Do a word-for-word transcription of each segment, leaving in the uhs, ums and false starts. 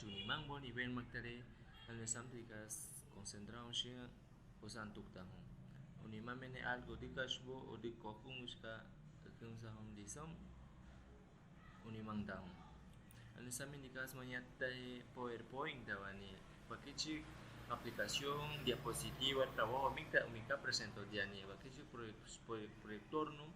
Unimambon iwen maktare, anu samti rikas konsentraun sin usan tuktahun. Unimamene algo dikaxbo o dikokun uska kensahun disom unimang tahun. Anu samin rikas mañatai PowerPoint tawani. Wakichik aplikasion, diapositiva, trabajo mikta umika presento tiani. Wakichik proyek-, proyek-, proyektor nu,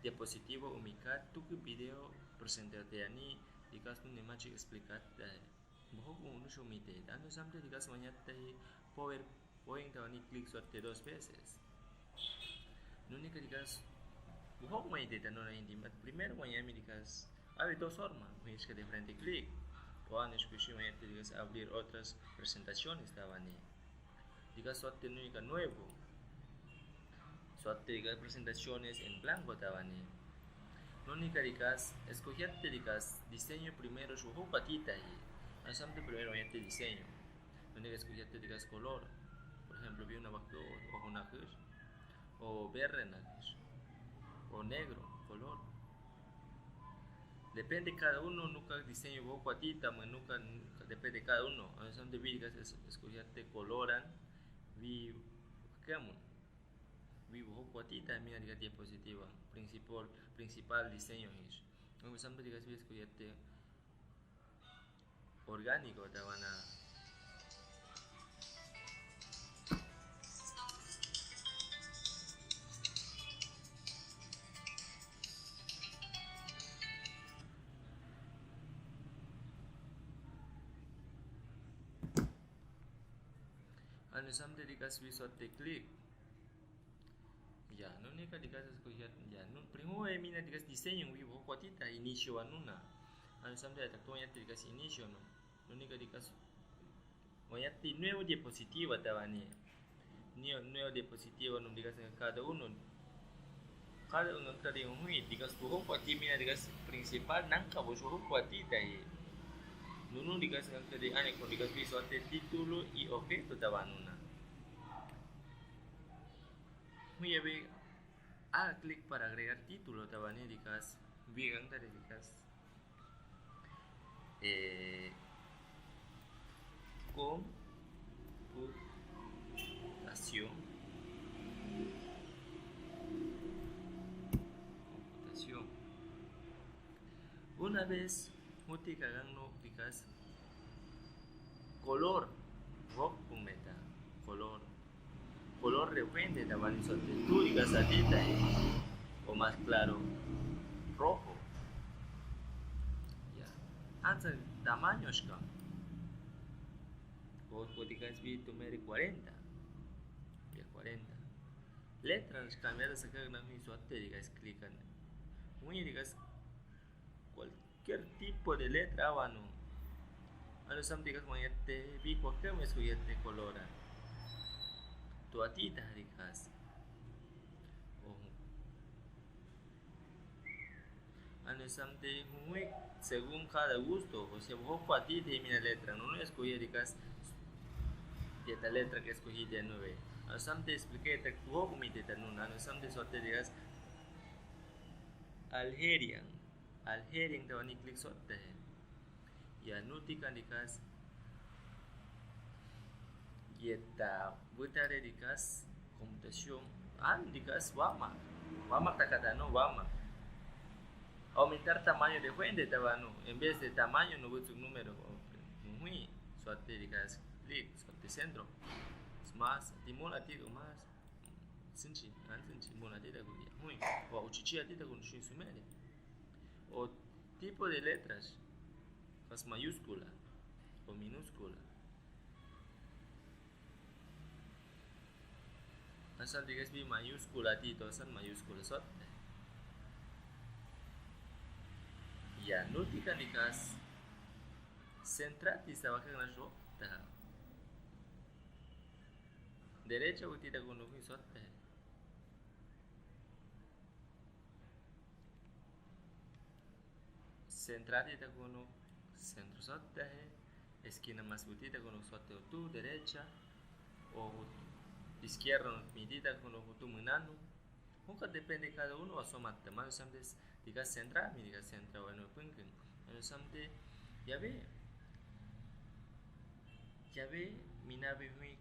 diapositiva umika tuki video presento tiani. Rikas nu ni machik explikat tawani. Bohok unu sumite. Anu samti rikas mañatai PowerPoint tawani klik suerte dos veces. Nuni ka rikas bohok mañatai tanu na inti mat primero mañatai rikas. Awi dos forma, mañatai diferente klik. O anu sukusi mañatai rikas abrir otras presentaciones tawani. Rikas suerte nuni ka nuevo. Suerte rikas presentaciones en blanco tawani. Nuni ka rikas, eskohiate rikas diseño primero su hopa tita hi. Anu samti primero mañatai diseño. Nuni ka eskohiate rikas kolor. Por ejemplo, bi una bakto o una kir. O verde na kir. O negro, kolor. Depende kada unu, nuka diseño bohok watita, ma nuka, nuka depende kada unu. Anu samti bi rikas es-, eskohiate koloran, bi kemun. Bi bohok watita, mina rikas diapositiva. Principal, principal diseño his. Anu samti rikas bi eskohiate orgánico tawani. Anu samti rikas bi suerte klik. Ya, nuni ka rikas eskohiate, ya, nu, primero, eh, mina rikas diseño, bi bohok watita, inicio anu na. Anu samti rikas inicio, no. Nuni ka rikas, mañatai nuevo diapositiva tawani. Nuevo, nuevo diapositiva, nu rikas kada unu. Kada unu tadi hui, rikas bohok wati mina rikas principal, nangka bohok watita hi. Nunu rikas tadi ane ko rikas bi suerte título y objeto tawani na. Muy bien. Ah, klik para agregar título tawani rikas. Bi kang tadi rikas. Eh, computación. Computación. Una vez, huti ka gangno rikas. Color. Bohok pun meta. Color. Color de fuente tawani suerte. Turi ka satita. O más claro. Rojo. Ya. Ansa tamaño ska. Bohok rikas bi tumere cuarenta. Ya, cuarenta. Letra ska mera saka na mi suerte rikas klikan. Muy rikas cualquier tipo de letra awanu. Anu samti rikas mañatai bi cualquier mes kuyete colora. Tu atita rikas. Oho. Anu samti huwi según kada gusto, o sea, bohok watita mina letra, nunu eskohi rikas, ta letra ke eskohi ta nuwe. Anu samti explique ta bohok mi ta nunu, anu samti suerte rikas, Algerian, Algerian tawani klik suerte. Ya, nu tikan rikas. Yeta butare rikas computación. An rikas wamak. Wamak ta kada no wamak. Aumentar tamaño de fuente tawani. En vez de tamaño no butuk número. Muy. Suerte rikas klik, suerte centro. Más, timón atiko más. Sinchi, an sinchi, muna tita kuya. Muy. Wa uchichi atita kun shin sumere. O tipo de letras, kas mayúscula o minúscula. Asal digas bi mayúscula tito, asal mayúscula suerte. Ya, nu tikan rikas. Centra tisa wakan na shok ta. Derecha utita kunu suerte. Centra tita kunu centro suerte. Esquina más utita kunu suerte tu derecha. O izquierda mi tita kunu tu munanu. Huka depende kada unu wa somat. Manu samti diga centra, mi diga centra wa no punkin. Manu samti ya be. Yabe, mi nabi huin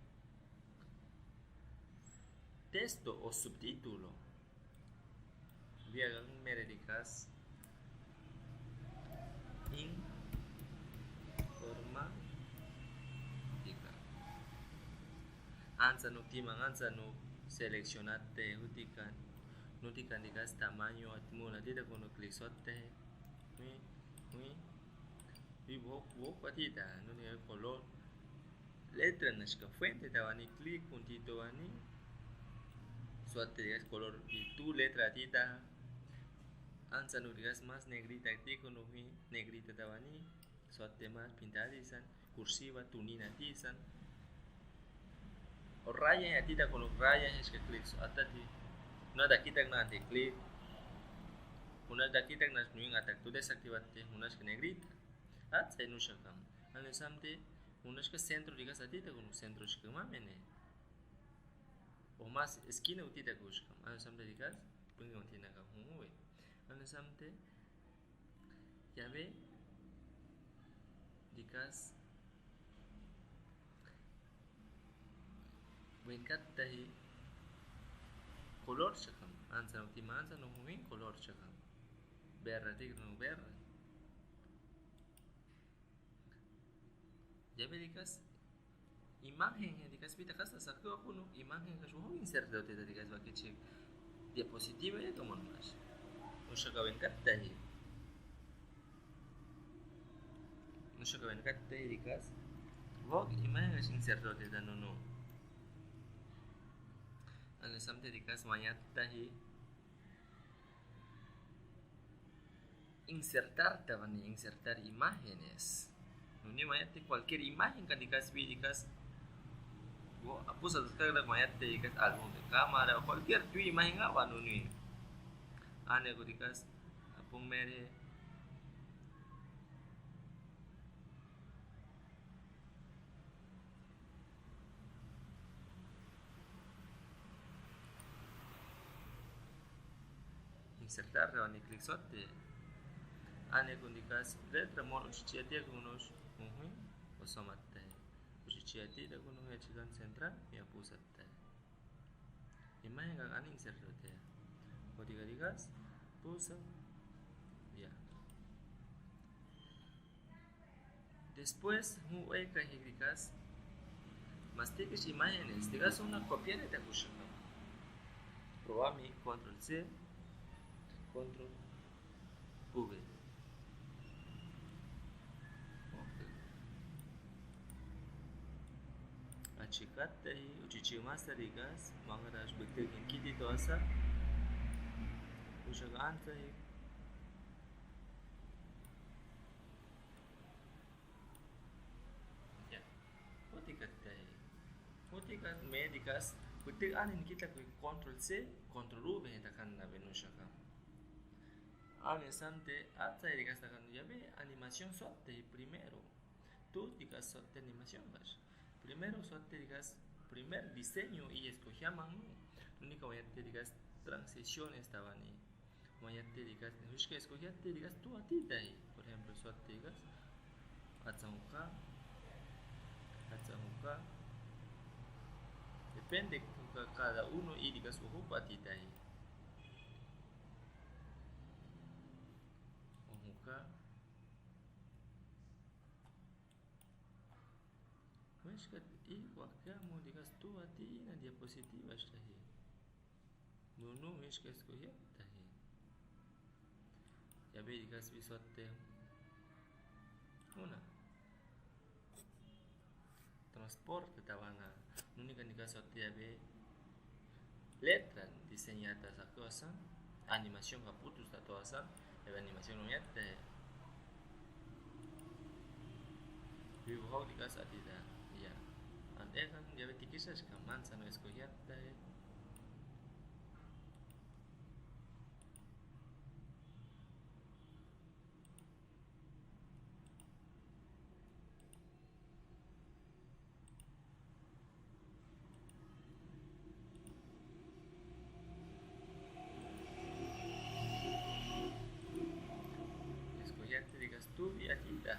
texto o subtítulo. Biagan mere rikas informática. Ansa nu timan, ansa nu seleccionarte, hutikan, nu tikan rikas tamaño, atmun, atita kunu klik sotte. Huin, huin. Bi bok, bok atita, nu tikan kolor. Letra naska fuente ta wani klik, puntito wani. Sotte rikas kolor di tu letra atita. Ansa nu rikas mas negrita, klik kunu huin negrita ta wani. Sotte mas pintadi san, kursiva, tunina ti san. O raya atita kunu raya, es ke klik sotte ti. Huna dakitak na ante klik. Huna dakitak na nuin atak tu desaktivate, huna es ke negrita. Atsai nu sakam. Ane samte, huna es ke sentro rikas atita kunu sentro es ke mamene. O mas eskina utita kuskam. Ane samte rikas, punga utina ka hunu we. Ane samte, yabe, rikas, wenkat tahi kolor sakam. Ansa nu timan, ansa nu huin kolor sakam. Berra, tigre nu berra. Yabe rikas, imagen, rikas, bita kasa sakto aku nu, imagen kas wahun insertar te rikas, baki chik diapositiva ya kamu mas. Nu saka wenkat tahi. Nu saka wenkat tahi rikas. Wahun imagen kas insertar te nunu. Ane samte rikas mañatta hi insertar ta wani, insertar imágenes. Nuni mañatta cualquier imagen kan rikas bi rikas. Bo, apusa ta kaka mañatta rikas álbum de cámara, cualquier tu imagen awa nuni. Ane ko rikas, apung mere. Insertar, wani klik sotte. Ane kun rikas letra mo uchichia tiya kunos, uhuin, osomatte. Uchichia tiya kunos, ya chikan central, ya pusatte. Imagen ka ani insertar te. Koti ka rikas, pusa, ya. Después, hunu ka hik rikas, mas tikis imágenes, rikas huna copiar ta kushaka. Proba mi control C, control V. Ok. Achikatta hi, uchichimasta rikas, manga dash bikte kin kiti to asa. Kushaka anta hi. Ya. Koti katta hi. Koti kat me rikas, bikte anin kita ku control C, control V ta kan na benu shaka. Ane samte, atsai rikas ta kan yabe animación sotte primero. Tu rikas sotte animación kas. Primero sotte rikas primer diseño i escogiaman nu. Nuni ka mañatta rikas transiciones ta wani. Mañatta rikas, huiska escogiatta rikas tu atita hi. Por ejemplo, sotte rikas. Atsa huka. Atsa huka. Depende ka-, cada uno i rikas uhup atita hi. Uhuka. Huiska i wakamu rikas tu ati na diapositiva esta hi. Nunu huiska escogiatta hi. Yabe rikas bi sotte. Huna. Transporte ta wana. Nuni kan rikas sotte yabe. Letra diseñata sa cosa, animación ka putus ta toda sa, e animación no yate. Bi buhok rikas atita, ya. Ante kan yabe tikisa si kaman sa no escogiata. Escogiata rikas tubi atita.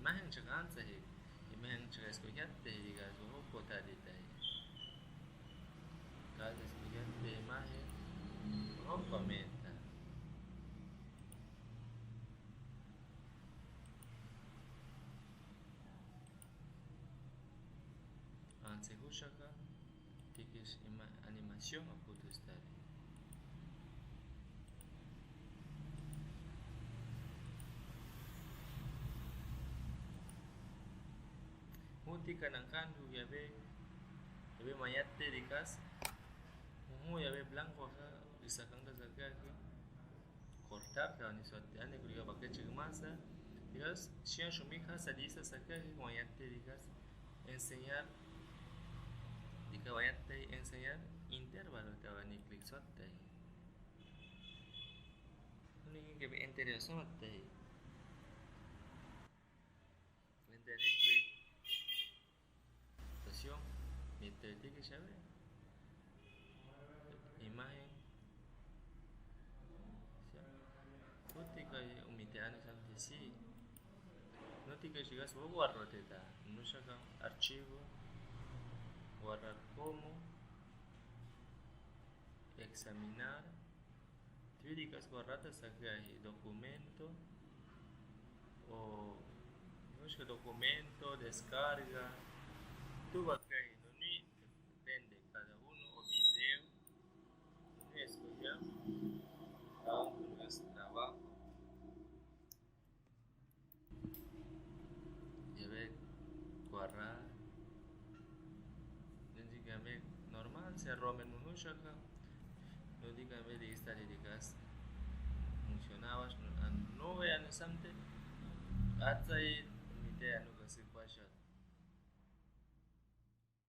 Imagen chaka antsahi, imagen chaka escoger-i, diga, su wokon tali tahi. Kada escoger-i imagen, wokon menta. Antsi húchaka, tikis ima-, animación aputu stari. Hut tika nankan hut yabe, yabe mañatte dikas. Hut yabe blanco ka, isa kangda saka ki. Cortar, ka ni sotte, ani kuri ka bake chigmasa. Dikas, siña sumi ka sa disa saka ki mañatte dikas. Enseñar, dika mañatte enseñar, intervalo ta bani clic sotte. Ani ki ke be intervalo sotte. Enter clic. Rotación. Mite tikis yabe. Imagen. Hut tika ya, mite ani sante si. Hut tika sigas wawar roteta. Nusa ka archivo. Guardar como. Examinar. Tuwi dikas guardar ta saka hi documento o, no sé, documento, descarga. Tuwi baka hi, no ni depende, cada uno o video. No ni escoger, cada uno es trabajo. Yabe guardar. Nodi kami normal, se romen mun húchaka. Nodi kami di ista di dikas. Funcionaba, no, an, no ve an sante. Atsai, mite anu